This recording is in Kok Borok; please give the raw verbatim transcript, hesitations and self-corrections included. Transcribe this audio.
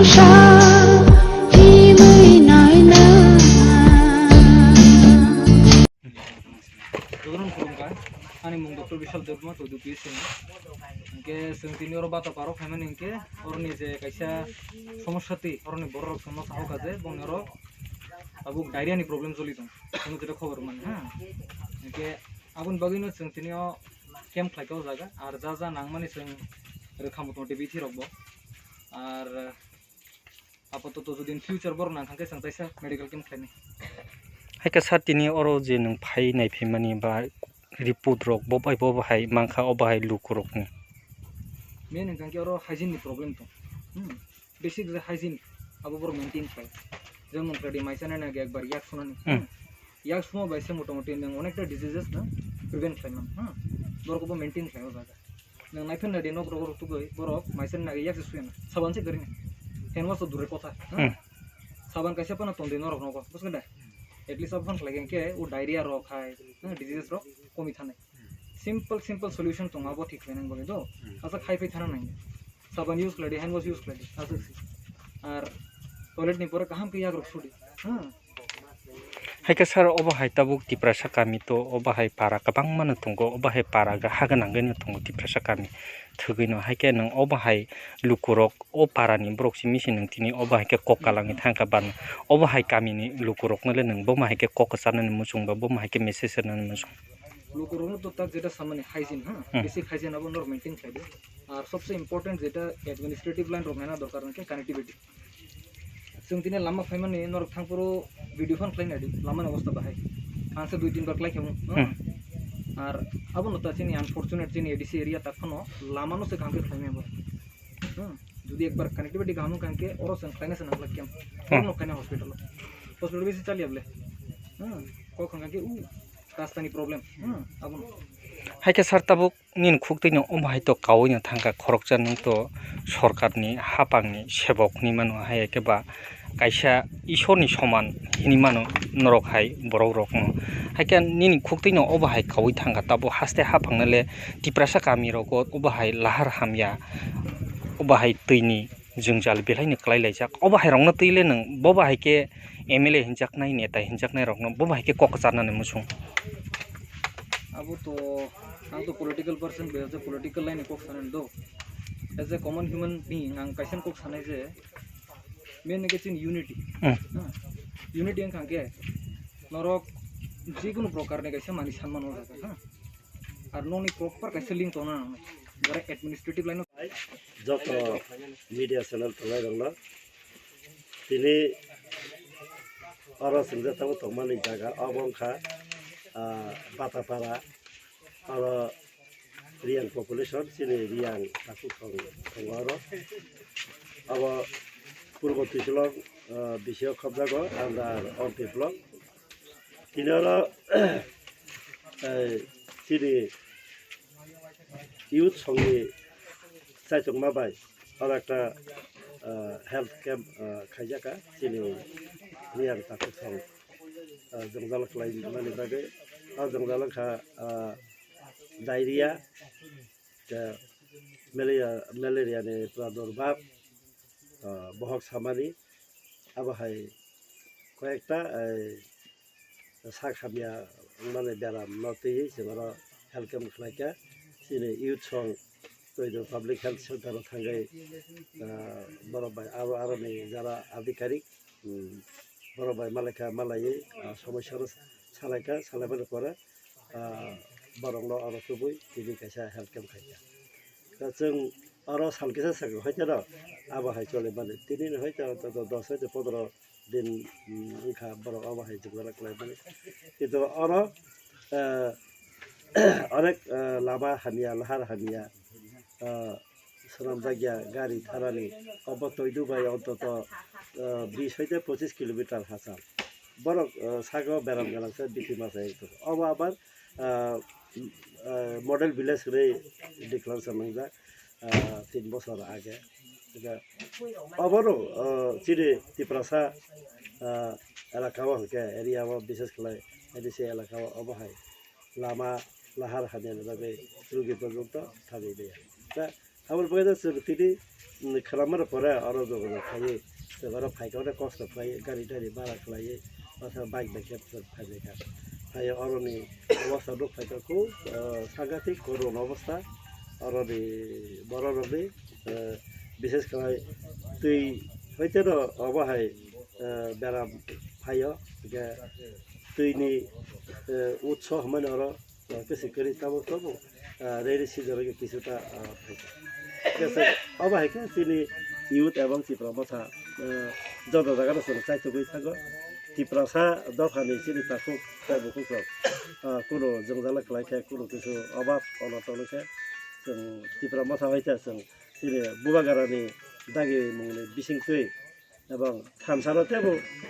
Sa himwi naina. Jotono khulumkha, ani mung Doctor Bishal Debbarma, Toidu P S C ni. Hinkhe chwng tini oro bata paro khaimani hinkhe oroni je kaisa somosya twi, oroni bororok chwngno sahoka je bongni oro tabuk diarrhea ni problem choli tong, chwngno jeto khobor mani, ha. Hinkhe aboni bagwino chwng tini o camp khlaikha o jaga, ar ja ja nangmani chwng rwkha muthungdi bithi rokbo. Ar Apatot jodi in future borok nang kha khe chwng kaisa medical camp khlainai. Hai khe sir, tini oro je nwng phai naiphaimani ba report rok bo bai bo bahai mankha, o bahai lukurokni. Main hwnkha khe oro hygiene ni problem tong. Hmm. Basic je hygiene abo borok maintain khlai. Jemon khlai di maisa nai nai ekbar yak sunani. Hmm. Yak suma bai se motamoti nwng onekta diseases no prevent khlai mano. Hmm. Borok bo maintain khlai o jaga. Nwng naiphin nai di nok rok tugui borok maisa nagi yak se suya na. Saban se gari ni. Hand wash to dure kotha. Hmm. Hmm. Saban kaisa phano tong di norok nogo. Bus ganda. At least abhan khlai ke o diarrhea rok hai, hmm, diseases rok komi thani. Simple, simple solution tong abo thik khlai nang bagwi do. Hmm. Asa khai phai thana nang. Saban use khlai di, hand wash use khlai di. Asa si. Ar toilet ni pore kaham ke yak rok sudi. Hmm. Hai khe sir, obo hai tabuk Tiprasa kami to, obo hai para kwbangma no tongo, obo hai para ha gwnang gwi no tongo Tiprasa kami thwgwi no. Hai khe nwng obo hai lukurok o para ni borok simi se nwng tini obo hai khe kok kalangwi thang kha ban. Obo hai kami ni lukurok no le nwng bo ma hai khe kok kwcharnani muchung ba bo ma hai khe message rwnani muchung. Lukurok no to tak jeta samani hygiene ha, hmm, basic hygiene abo norok maintain khlai di. Ar sobse important jeta administrative line rok naina dorkar hwnkhe connectivity. Chwng tini lama phaimani norok thangphuru video phone khlai nai di, lama ni obostha bahai. Ang se dui tin bar khlai khamu, no? Hmm. Ar abo no ta chini unfortunate chini A D C area tak phano lama no se kaham khe khlai nai bo. Hmm. Jodi ekbar connectivity kaham wngkha hwnkhe oro chwng khlai na se nang khlai khe. Hmm. Oro no khlai nai hospital o. Hospital bisi chaliya bole. Hmm. Kok hwnkha khe u rasta ni problem. Hmm. Abo no. Hai khe sir tabuk nini khuk twi no omo hai to kaui no thangkha khoroksa, nwng to sorkar ni hapang ni sebok hinwi mano, hai khe ba kaisa Isor ni soman hinwi mano norok hai borok rok no. Hai khe nini khuk twi no obo hai kaui thangkha, tabuk haste hapang no le Tiprasa kami rogo obo hai lahar hamya, obo hai twi ni jwngjal belai no kwlai laijak. Obo hai rok no twi le nwng bo bahai khe M L A hinjaknai, neta hinjaknai rok no bo bahai khe kok kwcharnani muchung. Abo to, ang to political person bai, as a political line ni kok sanani do. As a common human being, ang kaisa kok sanai je, main hwnkhe chini unity. Hmm. Ha? Unity wngkha khe norok jikunu prokar ni kaisa manwi sanmano o jaga, ha? Ar nokni proper kaisa link tongna nangnai. Jara administrative line o joto media channel tongnai rokno tini oro chwngsa tabuk tongmani jaga obo wngkha, ah, Batapara, oro Reang population, chini Reang takhuk thong tongo oro. Abo Purbo Twisolong, ah, bisi o khobjago, under Ompi block. Tini oro, eh, chini youth songni chaichokma bai oro ekta, eh, health camp, eh, khaijaka chini Reang takhuk thong, eh, jwngjal khlaimani bagwi. O jwngjal wngkha, eh, diarrhea, tei malaria, malaria ni pradurbhab, ah, bohok samani, abo hai koyekta, eh, sak hamya wngmani beram no twiwi chwng oro health camp khlaikha. Chini youth song Toidu Public Health Center o thangwi, ah, borok bai aro, aroni jara adhikarik, um, borok bai malaikha, malaiwi, ah, somosya no salaikha, salaimani pore, ah, borokno oro tubui tini kaisa health camp khaikha. Da chwng oro sal kisa sakha hoite no abo hai cholimani. Tini ni hoite do-, do-, dos hoite pondro din, mm, wngkha borok abo hai jwkjala khlaimani. Kintu oro, eh, onek, eh, lama hamya, lahar hamya, eh, swnamjakya gari thanani, obo Toidu bai ontoto, eh, bis hoite pochis kilometer hachal. Borok, eh, sago beram gwnangsa biti masa ekdom. Obo abar, eh, eh, model village hinwi declare swnamjak, eh, tin bochor age. Obono, eh, chini Tiprasa, eh, elaka o hwnkhe area o bishes khlai A D C elaka o obo hai lama lahar hamyani bagwi rugi porjonto thangwi maya. Da Aboni bagwi no chwng tini, mm, khwnamani pore oro jogajogo khaiwi chwng oro phaikha, onek kosto khlaiwi gari tari bhara khlaiwi masa bike bai khe chwng phaibaikha. Phaiwi oroni obostha nuk phaikha khub, ah, sangathik korun obostha oroni bororokni, ah, bishes khlai twi hoiteno obo hai, ah, beram phaio, hwnkhe twini, ah, utso hwnmani oro, ah, kwswi kwrwi tabuk tabuk, ah, rainy season o khe kisuta, ah, phaikha. Khe se obo hai khe chini youth ebong Tipra Motha, ah, joto jaga no chwng chaitugwi thango. Tiprasa dophani chini takhuk tei bukhuk rok, ah, kunu jwngjal khlai khe, kunu kisu obab onoton khe chwng Tipra Motha hai khe chwng chini Bubagrani dagi mungni bisingtwi ebong thansano teibo